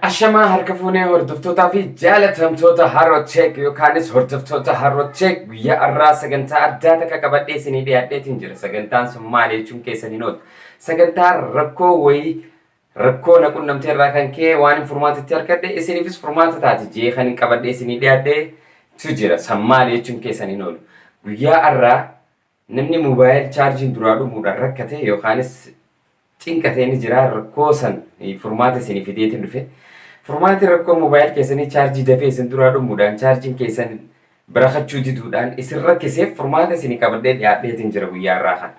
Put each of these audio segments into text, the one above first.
Ashamaa harka fuunee hordoftootaa fi jaalatamtoota Haroo Tech yookaanis hordoftoota Haroo Tech, guyyaa har'aa sagantaa addaa takka qabadhee isinii dhiyaadheetiin jira. Sagantaan sun maali jechuun keessan hin oolu. Sagantaa rakkoo wayii, rakkoo na qunnamtee irraa kan ka'e waan hin furmaatatti argadhe, isiniifis furmaata taati jee kan hin qabadhee isinii dhiyaadhee tu jira. San maali jechuun keessan hin oolu. Guyyaa har'aa namni mobile chaarjiin duraa dhumuudhaan rakkate yookaanis cinqatee ni jira. Rakkoo san furmaata isinii fideetiin dhufe. Furmaati rakkoo mobile keessanii chaarjii dafee isin duraa dhumuudhaan, chaarjiin keessan barakachuu diduudhaan isin rakkiseef furmaata isinii qabadhee dhiyaadheetiin jira guyyaa irraa kan.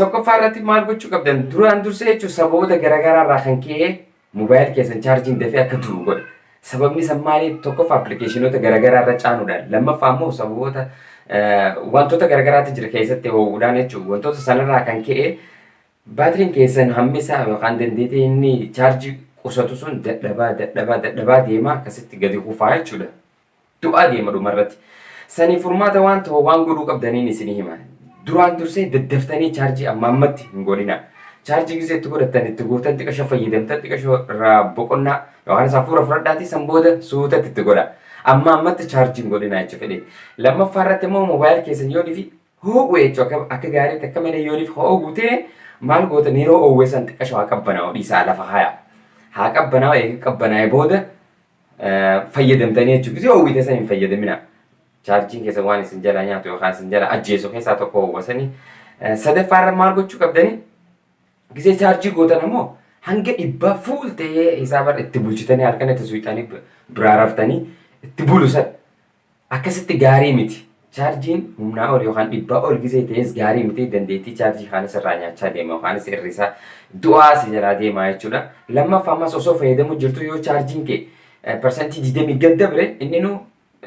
Tokkoffaa irratti maal gochuu qabdan? Duraan dursee jechuun sababoota garaagaraa irraa kan ka'e mobile keessan chaarjiin dafee akka du'u godha. Sababni san maali? Tokkoffaa appilikeeshinoota garaagaraa irra caanuudhaan, lammaffaa immoo sababoota wantoota garaagaraatu jira keessatti ho'uudhaan jechuudha. Wantoota sanarraa kan ka'e baatiriin keessan hammi isaa yookaan dandeettii inni chaarjii qusatu sun dadhabaa dadhabaa dadhabaa deema, akkasitti gadi kufaa jechuudha. Du'aa deema dhumarratti. Sanii furmaata waan ta'u, waan godhuu qabdaniin isinii hima. Duraan dursee daddaftanii chaarjii amma ammatti hin godhina. Chaarjii gisee itti godhattan, itti guutan, xiqasho fayyadamtan, xiqasho irraa boqonnaa yookaan isaa fuura fudhadhaatii san booda suutatti itti godha. Amma ammatti chaarjii hin godhina jechuu fedhe. Lammaffaa irratti immoo mobile keessan yoonii fi ho'u jechuudha, akka gaariitti akka malee yooniif ho'u guutee maal gootan? Yeroo oowwe san xiqqasho haa qabbanaa'u dhiisaa, lafa haaya. Haa qabbanaa'u, eega qabbanaa'e booda fayyadamtanii jechuudha. Gisee oowwite san hin fayyadamina. Chaarjiin keessa waan isin jalaa nyaatu yookaan isin jalaa ajjeesu keessaa tokko oowwasanii. Sadaffaa irra maal gochuu qabdanii? Gisee chaarjii gootan ammoo hanga 100 full ta'ee hisaaba itti bulchitanii halkan itti suuxanii biraa raftanii itti bulu san akkasitti gaarii miti. Chaarjiin humnaa ol yookaan 100 ol gisee ta'es gaarii miti. Dandeettii chaarjii kaanis irraa nyaachaa deema yookaanis irrisaa du'aa si jalaa deema jechuudha. Lammaffaa ammas osoo fayyadamuu jirtu yoo chaarjiin kee 20% gad dabre, inni nu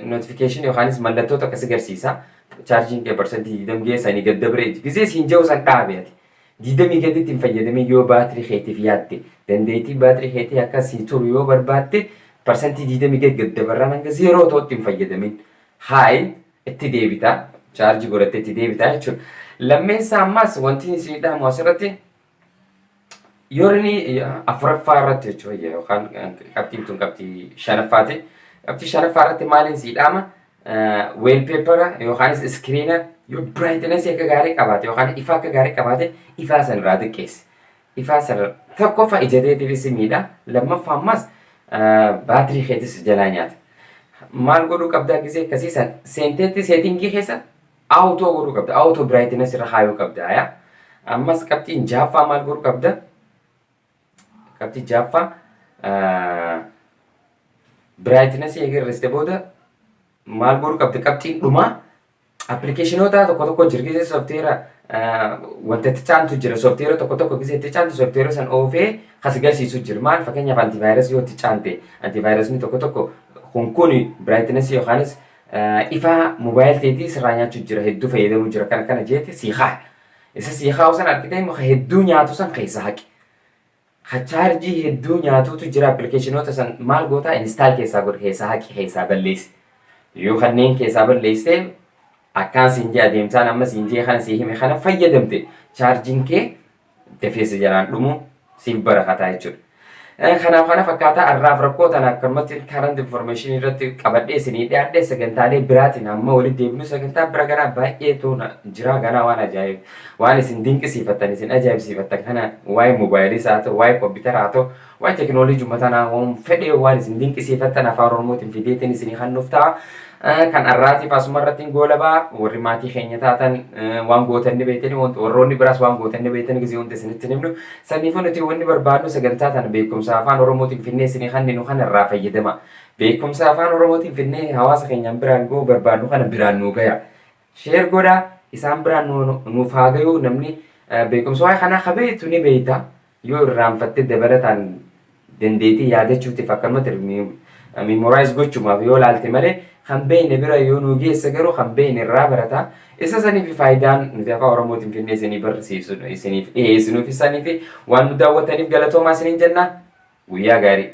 notification yookaanis mallattoo tokko si agarsiisa. Chaarjiin kee 20% geessanii gad dabre gisee siin jiru san dhaabe ati. 20 gaditti hin fayyadamin. Yoo baatirii keetiif yaadde, dandeettii baatirii keetii akka sii turu yoo barbaadde, 20% gad gad dabarraan hanga zeeroo ta'utti hin fayyadamin. Haayi itti deebita, chaarjii godhattee itti deebita jechuudha. Lammeessaa ammas wanti isin dhaamu asirratti yoo inni afuraffaa irratti jechuudha, yookaan qabxiin tun qabxii shanaffaati. Qabxii shanaffaa irratti maaliin sii dhaama? Wallpaper yookaanis iskiriina yoo brightness akka gaarii qabaate yookaan ifa akka gaarii qabaate, ifaa san irraa xiqqeessi. Ifaa san tokkoffaa ija keetiifis miidha. Lammaffaa ammas baatirii keetis jalaa nyaata. Maal godhuu qabdaa gisee akkasii san? Seenteetti setting keessa auto godhuu qabda. Auto brightness irra kaayuu qabda. Yaa. Ammas qabxiin jaaffaa maal godhuu qabda? Qabxii jaaffaa, brightness eega hir'iste booda maal godhuu qabda? Qabxiin dhumaa appilikeeshinoota tokko tokko jira. Gisee software wanta itti caantu jira. Software tokko tokko gisee itti caantu software san oofee kas garsiisu jira. Maal, fakkeenyaaf antivaayirasii yoo itti caante, antivaayirasni tokko tokko kun brightness yookaanis ifaa mobile teetii sirraa nyaachuu jira, hedduu fayyadamuu jira, kana kana jeete sii haa. Isa sii haa'u san argitee immoo hedduu nyaatu san keessa haqi. Ha chaarjii hedduu nyaatuutu jira, appilikeeshinoota san maal gootaa? Install keessaa godhe, keessaa haqi, keessaa balleessi. Yoo kanneen keessaa balleessite, akkaan siin jee adeemsaan amma siin jee kana sii hime kana fayyadamte, chaarjiin kee dafee si jalaan dhumu siif barakataa jechuudha. Kanaaf kana fakkaataa har'aaf rakkoo tana akkanumatti current information irratti qabadhee isinii dhiyaadhee. Sagantaalee biraatiin hamma walitti deebinu, sagantaa bira ganaa baay'eetu jira. Ganaa waan ajaa'ib, waan isin dinqisiifattan, isin ajaa'ibsiifattan kana, waa'ee moobaayiliis haa ta'u, waa'ee kompiitara haa ta'u, waa'ee teekinooloojii tanaa, waan fedhe waan isin dinqisiifattan afaan Oromootiin fideetiin isinii kennuuf ta'a. Kan har'aatiif asuma irratti goolabaa. Warri maatii keenya taatan waan gootan ni beektani, warroonni biraas waan gootan ni beektani. Gisee wanti isinitti himnu saniifuu nuti wanni barbaadnu sagantaa tana beekumsa afaan Oromootiin finnee isinii kenninu kana irraa fayyadama. Beekumsa afaan Oromootiin finnee hawaasa keenyaan biraan ga'uu barbaadnu kana biraan nuu gaya. Share godhaa, isaan biraan nuuf haa gayuu. Namni beekumsa waa'ee kanaa kabeetu ni beekta. Yoo irraanfattee dabalataan dandeettii yaadachuutiif akkanumatti memorize gochumaaf yoo laalte malee, kan beekne bira yoo nu geesse garuu kan beekne irraa barata. Isa saniif faayidaan nuti afaan Oromootiin finnee isinii barsiisu, isiniif dhiyeessinuuf saniif. Waan nu daawwattaniif galatoomaa isiniin jenna. Guyyaa gaarii.